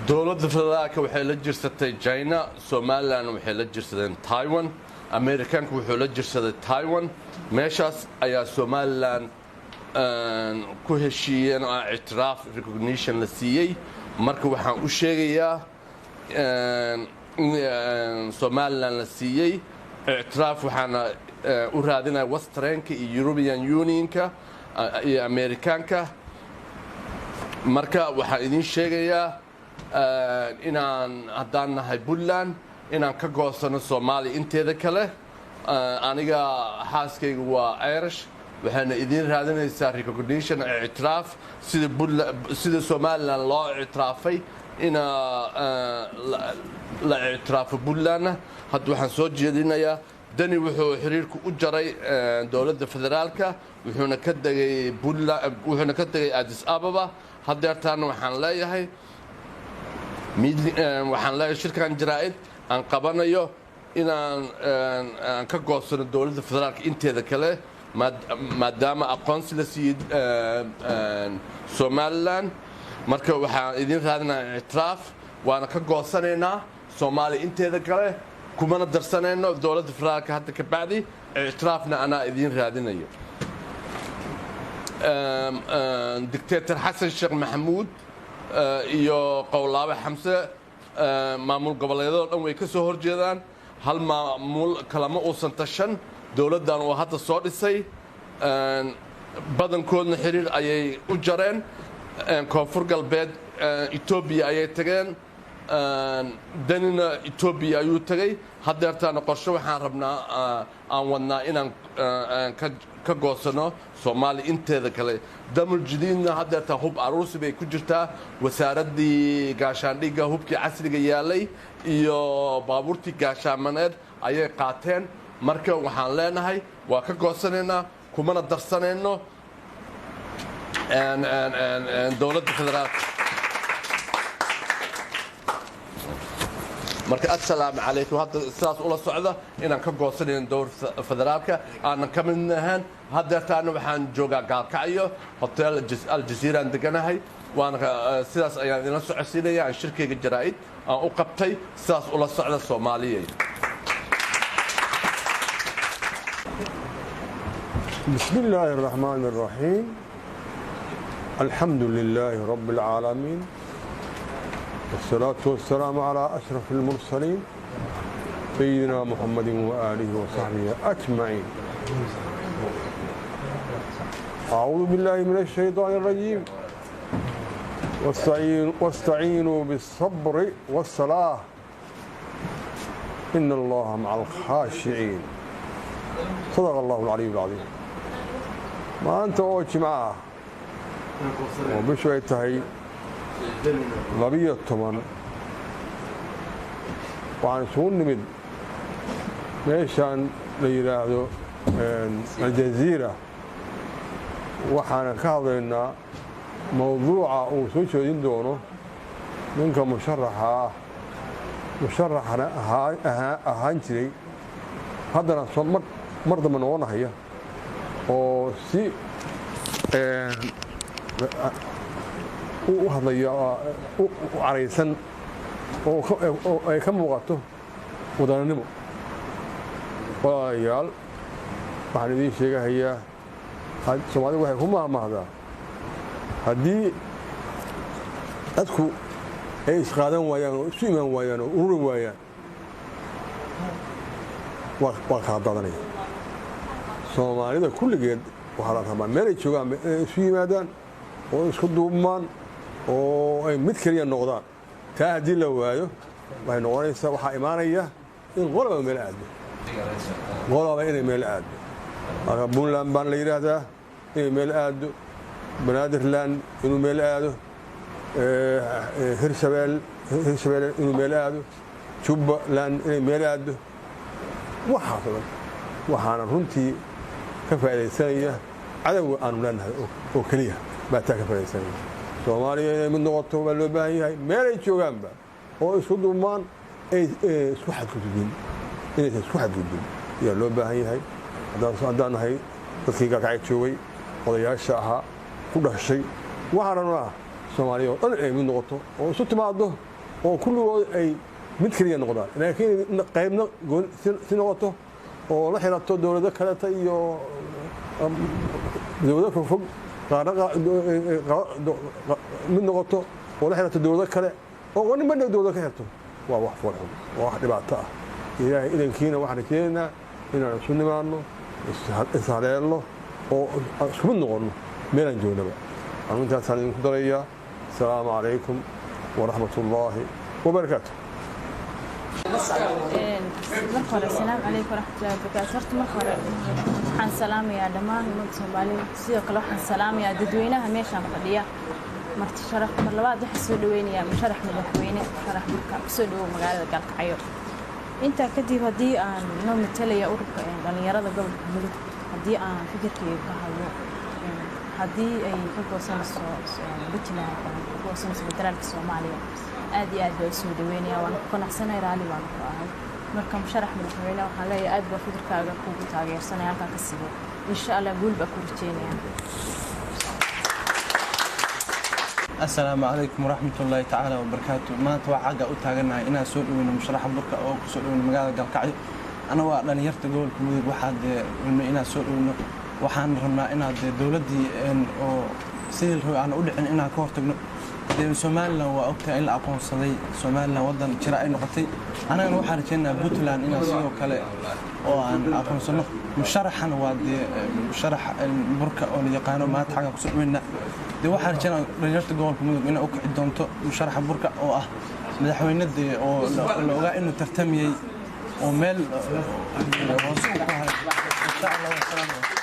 Dowladda federaalka waxay la jirsatay China, Somaliland waxay la jirsadeen Taiwan, Amerikaanku wuxuu la jirsaday Taiwan. Meeshaas ayaa Somaliland ku heshiiyeen oo ictiraaf, recognition la siiyey. Marka waxaan u sheegayaa in Somaliland la siiyey ictiraaf, waxaana u raadinaya Westernka iyo European Unionka iyo Amerikaanka. Marka waxaan idiin sheegayaa inaan haddaan nahay Puntland inaan ka goosano Soomaaliya inteeda kale. Aniga xaaskayga waa Irish, waxayna idiin raadinaysaa recognition, ictiraaf, sida sida Somaliland loo ictiraafay ina la ictiraafo Puntlandna. Hadda waxaan soo jeedinayaa, Deni wuxuu xiriirku u jaray dowladda federaalka, wuxuuna ka degay Puntland, wuxuuna ka degay Addis Ababa. Haddeertaana waxaan leeyahay shirkan jaraa'id aan qabanayo inaan aan ka goosano dowladda federaalka inteeda kale, maadaama aqoonsi la siiyey Somaliland. Marka waxaan idiin raadinayaa ictiraaf, waana ka goosanaynaa Soomaaliya inteeda kale, kumana darsanayno dowladda federaalka hadda ka bacdi. Ictiraafna anaa idiin raadinayo. Dictator Xasan Sheekh Maxamuud iyo Qowlaabe Xamse maamul goboleedyadoo dhan way ka soo horjeedaan. Hal maamul kalama uusan tashan dowladdan uu hadda soo dhisay, badankoodna xiriir ayay u jareen. Koonfur Galbeed Etoobiya ayay tageen, Denina Etoobiya ayuu tegey. Haddeertaana qorshe waxaan rabnaa aan wadnaa inaan ka goosano Soomaaliya inteeda kale. Damul Jadiidna haddeertaa hub aruursi bay ku jirtaa. Wasaaraddii gaashaandhigga hubkii casriga yaalay iyo baabuurtii gaashaamaneed ayay qaateen. Marka waxaan leenahay waa ka goosanaynaa, kumana darsanayno dowladda federaalka. Marka assalaamu calaykum. Hadda sidaas ula socda inaan ka goosanayno dowladda federaalka, aanan ka mid ahaan. Haddeertaana waxaan joogaa Gaalkacyo, Hotel Aljaziiraan deganahay, waana sidaas ayaan idinla socodsiinaya aan shirkayga jaraa'id aan u qabtay. Sidaas ula socda, Soomaaliyey. بسم الله الرحمن الرحيم، الحمد لله رب العالمين، والصلاة والسلام على أشرف المرسلين سيدنا محمد وآله وصحبه أجمعين. أعوذ بالله من الشيطان الرجيم. واستعينوا بالصبر والصلاة إن الله مع الخاشعين. صدق الله العلي العظيم. Maanta oo Jimco ah oo bishu ay tahay 12, waxaan isugu nimid meeshaan la yidhaahdo Aljaziira. Waxaana ka hadlaynaa mowduuca uu soo jeedin doono ninka musharaxa ah, musharaxna ahaan jiray, haddana mar dambe noqonahaya, oo si u hadlaya u caraysan oo ay ka muuqato wadananimo. Walaalayaal, waxaan idiin sheegahayaa, Soomaalidu waxay ku mahmahdaa haddii dadku ay isqaadan waayaan oo isu imaan waayaan oo ururi waayaan, waa kala dadanaya. Soomaalida kulligeed waxaa la rabaa meelay joogaan inay isu yimaadaan oo isku duubmaan oo ay mid keliya noqdaan. Taa haddii la waayo, waxay noqonaysaa, waxaa imaanaya in qolaba meel aado, qolaba inay meel aado. Marka Puntland baan la yidhaahdaa inay meel aado, Banaadirland inuu meel aado, Hirshabeel inuu meel aado, Jubbaland inay meel aado, waxaas oo dhan waxaana runtii ka faa'iidaysanaya cadowga aanu leenahay oo keliya baa taa ka faa'iidaysanaya. Soomaaliya inay mid noqoto baa loo baahan yahay, meelay joogaanba, oo isku duubmaan, ay isku xadgudbin, inaysan isku xadgudbin ayaa loo baahan yahay. Haddaan nahay dadkii Gaalkacay joogay, odayaasha ahaa, ku dhashay, waxaan rabnaa Soomaaliya oo dhan inay mid noqoto oo isu timaado. Oo kulligood ay mid keliya noqdaan, laakiin qaybna si noqoto oo la xirato dowlado kaleta iyo dowlado fogfog, qaarna mid noqoto oo la xirato dowlado kale, oo ninba dhow dowlado ka xirto, waa wax foolxun, waa wax dhibaato ah. Ilaahay idankiina waxaan rajeynaynaa inaan isu nimaanno, ishaleelno oo isku mid noqonno meelaan joognaba. Anu intaasaan idinku darayaa. Asalaamu calaykum waraxmat ullaahi wabarakaatu. Marka hore, asalaamu calaykum waraxmatullahi wabarakaatu. Horta marka hore waxaan salaamayaa dhammaan ummadda Soomaalida, sidoo kale waxaan salaamayaa dadweynaha meeshaan fadhiya, marti sharaf. Mar labaad waxaan soo dhaweynayaa musharax madaxweyne, musharax burka, kusoo dhawow magaalada Gaalkacyo. Intaa kadib, haddii aan noo matalaya ururka dhalinyarada gobolka Mudug, haddii aan fikirkayga ka hadlo, haddii ay ka goosanayso Puntland, ka goosanayso federaalka Soomaaliya, aad iyo aad baa usoo dhaweynaya, waana ku qanacsanahay, raalli baana ku ahay. Marka musharax madaxweyne waxaan leeyahay, aad baa fikirkaaga kugu taageersanaya, halkaa ka sibo, insha Allah guul baa ku rajeynaya. Asalaamu calaykum waraxmatullaahi tacaala wabarakaatu. Maanta waa xagga u taagannahay inaan soo dhaweyno musharaxa burka oo kusoo dhaweyno magaalada Galkacyo. Ana waa dhalinyarta gobolka Mudug. Waxaa dee rabnay inaan soo dhaweyno, waxaan rabnaa inaad dee dowladdii oo sidii la rabay aan u dhicin inaan ka hortagno. Dee Somaliland waa ogtahay in la aqoonsaday, Somaliland waddan jira ay noqotay. Annagana waxaan rajaynayaa Puntland inaan sidoo kale oo aan aqoonsano. Musharaxana waa dee musharax burka oo la yaqaano. Maanta xagga kusoo dhaweynaa. Dee waxaan rajaynaa dhalinyarta gobolka Mudug inay u kici doonto musharaxa burka oo ah madaxweyne dee oo la ogaa inuu tartamiyey oo meel hoose uu ku haray, insha Allah. Wasalaam.